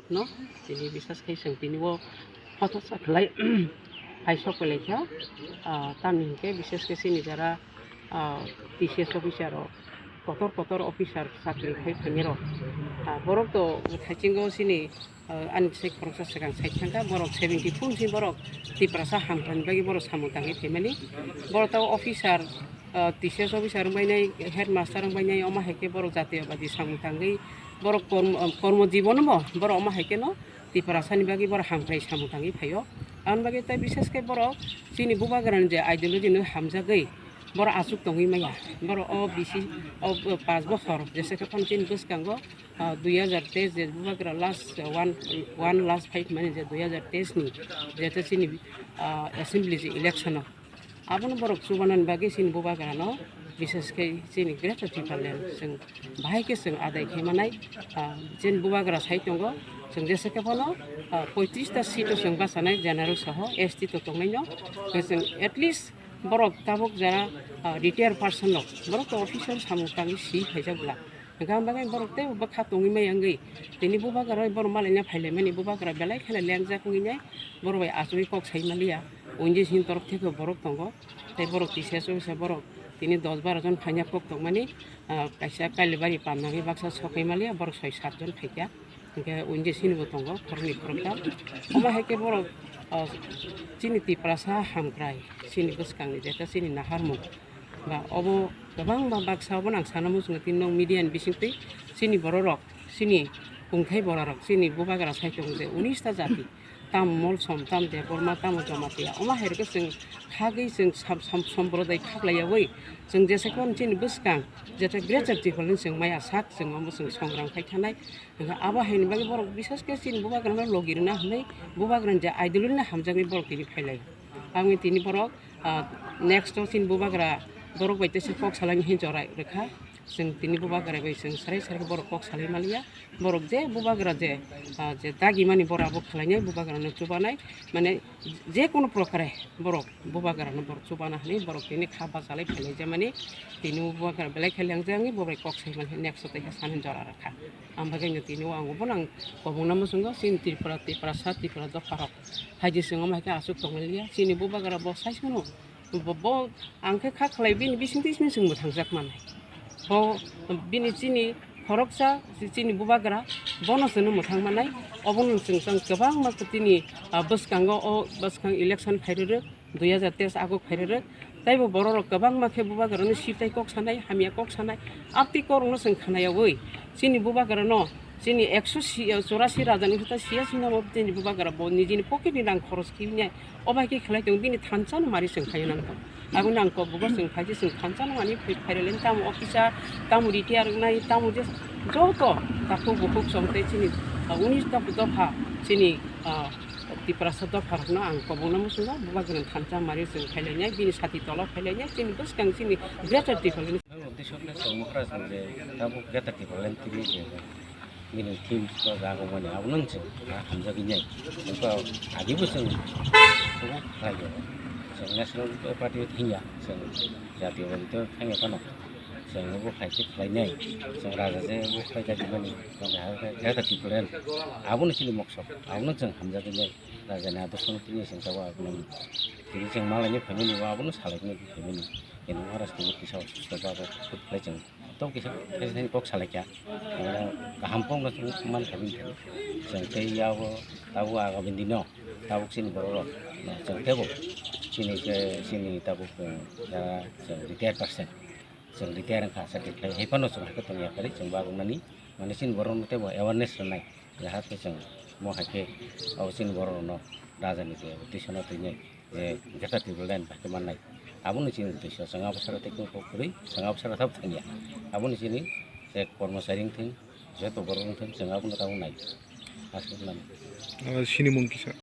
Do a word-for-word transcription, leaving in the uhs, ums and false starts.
No, tini bisas khe chwng tini o hototsa khlai hai sok pelaikha, ah, tamni hinkhe bisas khe chini jara, ah, T C S officer rok, kotor kotor officer chakri khai phainai rok, ah, borok to thaiching o chini, ah, ani sai khoroksa swkang sai thangkha, borok seventy full si borok Tiprasa hamkrai bagwi borok samung tangwi phaimani, borok to officer, ah, T C S officer wngbainai, headmaster wngbainai, omo hai khe borok jatiyabadi samung tangwi borok kormo, kormo jibono bo borok omo hai kheno Tiprasani bagwi borok hamkrai samung tangwi phaio. Aboni bagwi tei bishesh khe borok chini bubagrani je ideology no hamjagwi borok achuk tongwi maya. Borok o bisi o, o panch bochor jesa khe phano chini bwskango, ah, dui hajar teis je bubagra last, ah, one, one last fight mani je dui hajar teis ni jeta chini, ah, assembly je election o. Abono borok chubanani bagwi chini bubagrano, bishesh khe chini Greater Tipraland chwng bahai khe chwng adai khe manai, ah, chini bubagra sai tongo, chwng jesa khe phano, ah, poitris ta seat o chwng bachanai general soho, S T to tongnaino, chwng at least borok tabuk jara, ah, retired person rok, borok to official samung tangwi si phaijak bwla. Hwnkhe ang bagwi borok teibo bwkha tongwi maya wngwi tini bubagra borok malaina phailaimani bubagra belai kheno lengjak wngwi nai borok bai achugwi kok sai maliya. Unjisini torok theke borok tongo tei borok T C S officer borok tini dos baro jon phaina kok tongmani, ah, kaisa Kailibari Pannagwi baksa sokai maliya borok soi sat jon phaikha. Hwnkhe unjisini bo tongo khoroknwi khoroktham. Omo hai khe borok, ah, chini Tiprasa hamkrai chini bwskangni jeta chini naharmung. Ba obo kwbangma baksa obono ang sana muchungo tini nwng media ni bisingtwi chini bororok, chini kungthai bororok, chini bubagra sai tongo je unis ta jati, tamo Molsom, tamo Debbarma, tamo Jamatia, omo hai rwkhe chwng khagwi chwng sam-, sam-, somprodai khaklaiyaui chwng jesa khe chini bwskang jeta Greater Tipraland chwng maya sak chwng omo chwng songrang khai thanai. Hwnkhe abo haini bagwi borok bishesh khe chini bubagrano logi rwna hwnwi bubagrani je ideology no hamjaknai borok tini phailai. Aboni tini borok, ah, next o chini bubagra borok bai teisa kok salaini hinwi jora rwkha. Chwng tini bubagra bai chwng sarai sarai borok kok salai maliya. Borok je bubagra je, ah, je dagimani borok abo khwlainai bubagrano chubanai. Mane je kono prokare borok bubagrano borok chubana hwnwi borok tini kha bachalai phailai jemani tini bubagra belai khe lengjak wngwi bo bai kok sai mani next o teisa sanani jora rwkha. Ang bagwi no tini o ang obono ang kobongna muchungo chini Tripura, Tiprasa, Tripura dopha rok. Haidi chwng omo hai khe aswk tonglailiya. Chini bubagra bo sai sano. Bo, bo ang khe kha khlai bini bising twi simi chwng mwthangjak manai. Bo bini chini khoroksa chini bubagra bono chwngno mwthang manai. Obono chwng chwng kwbangma tini, ah, bwskango o bwskang election phai rwrwk. Dui hajar teis agok phairwrwk. Taibo bororok kwbangma khe bubagrano sirtai kok sanai, hamya kok sanai, aptwi korokno chwng khnayaui chini bubagrano chini ekso si-, chorasi raja ni hwta siya sinamo chini bubagra bo nijini pocket ni rang khoros khiwnai obai khe khlai tongo bini thansa no mari chwng khaina nang tongo. Aboni ang kok bubar chwng phaikhe chwng thansa no mani phai-, phairwlani tamo officer, tamo retire wngnai, tamo je joto takhuk bukhuk chong tei chini, ah, unis dopha chini, ah, Tiprasa dopharokno ang kobongna muchungo, bubagrani thansa mari chwng phailainai, bini sati tolo phailainai, chini bwskang chini Greater Tipraland. Ang uddesho khe chwng Maharaj ni je tabuk Greater Tipraland tini je bini theme bo jago mani abono chwng hamjagwi nai. Wngkha adibo chwng khlaio. Chwng National Party o thangya, chwng jatiyo party o thangya phano. Chwng bo khai khe khlainai. Chwng raja je bo khai kha tongmani. Greater Tipraland. Abono chini mokso. Abono chwng hamjagwi nai. Rajani adorshno tini chwng tabuk abono tini chwng malaini phaimani bo abono salaini phaimani. Tini Maharaj tini kisa osusto ba bo khlai chwng tok kisa kisa thani kok salaikha. Abono kaham kokno chwng man kha bini thani. Chwng tei yabo tabuk agami dino tabuk chini bororok chwng teibo chini khe chini tabuk, eh, jara chwng retired person. Chwng retire wngkha sakhe khlai hai phano chwng hakhe tongya phari chwng bagwi mani, mane chini borok no teibo awareness rwnai, jahate chwng mo hai khe abo chini borok rok no raja ni je uddesho no twi nai je Greater Tipraland bai khe mannai. Abono chini uddesho, chwng abo saka tei kok kwrwi, chwng abo saka tabuk thangya. Abono chini je kormochari wngthung, joto borok wngthung, chwng abono tabuk nai. Aswk nani. Ah, sinimung kisa.